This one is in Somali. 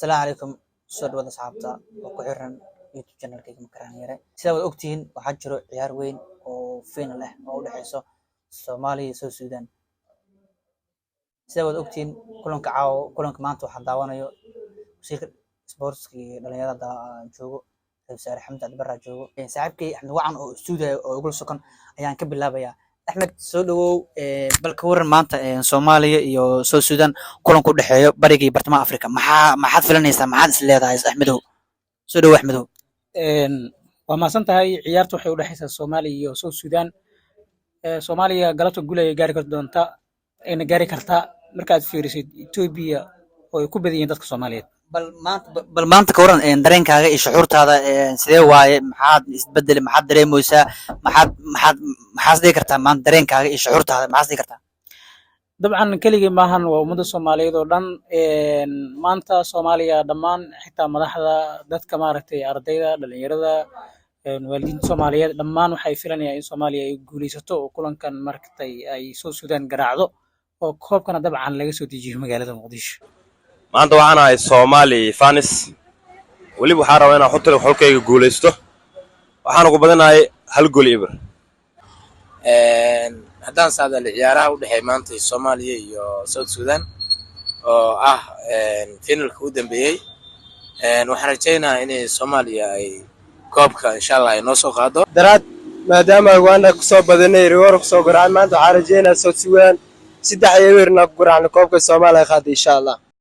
Asalaamu calaykum, soo dhawaada asxaabta oo ku xiran YouTube channelkayga Makaraan Yare. Sida waad ogtihiin, waxaa jiro ciyaar weyn oo final ah oo u dhexeyso Soomaaliya iyo South Sudan. Sida waad ogtihiin, kulanka caawa, kulanka maanta, waxaan daawanayo wasiirka sportska iyo dhalinyarada joogo, ra-iisul wasaare Xamdi Cabdi Barre joogo, saaxiibkay Axmed Wacan oo studio oo igula sokan ayaan ka bilaabayaa. Axmed, soo dhawow. Bal ka waran maanta Soomaaliya iyo South Sudan kulanka u dhexeeyo bariga iyo bartamaha Afrika? Maxaad filanaysaa? Maxaad is leedahay, Axmedow? Soo dhawow, Axmedow. Waa mahadsan tahay. Ciyaartu waxay u dhexaysaa Soomaaliya iyo South Sudan. Soomaaliya galabta guul ayay gaari karta doonta, ayna gaari kartaa markaad fiirisid Etoobiya oo ay ku badan yihiin dadka Soomaaliyeed. Bal maanta ka waran dareenkaaga iyo shucuurtaada? Sidee waaye? Maxaad isbedeli? Maxaad dareemeysaa? Maxaad is dhihi kartaa maanta? Dareenkaaga iyo shucuurtaada maxaad is dhihi kartaa? Dabcan keligii maahan, waa ummadda Soomaaliyeed oo dhan. Maanta Soomaaliya dhammaan, xitaa madaxda, dadka maaragtay, ardayda, dhalinyarada, waalidiinta Soomaaliyeed dhammaan waxay filanayaan in Soomaaliya ay guuleysato oo kulankan maaragtay ay South Sudan garaacdo oo koobkana dabcan laga soo dejiyo magaalada Muqdisho. Maanta waxaan ahay Somali fans. Weliba waxaan rabaa inaan xulkayga guulaysto. Waxaana ku badinahay 1-0. Haddaan saadaali ciyaaraha u dhexeeya maanta Soomaaliya iyo South Sudan oo ah finalka u dambeeyey, waxaan rajaynayaa inay Soomaaliya ay koobka insha Allah ay noo soo qaado. Daraad maadaama Uganda kusoo badinay, rigoor kusoo garaacay, maanta waxaan rajeynaa South Sudan 3-0 inaan ku garaacno, koobka Soomaaliya qaaday insha Allah.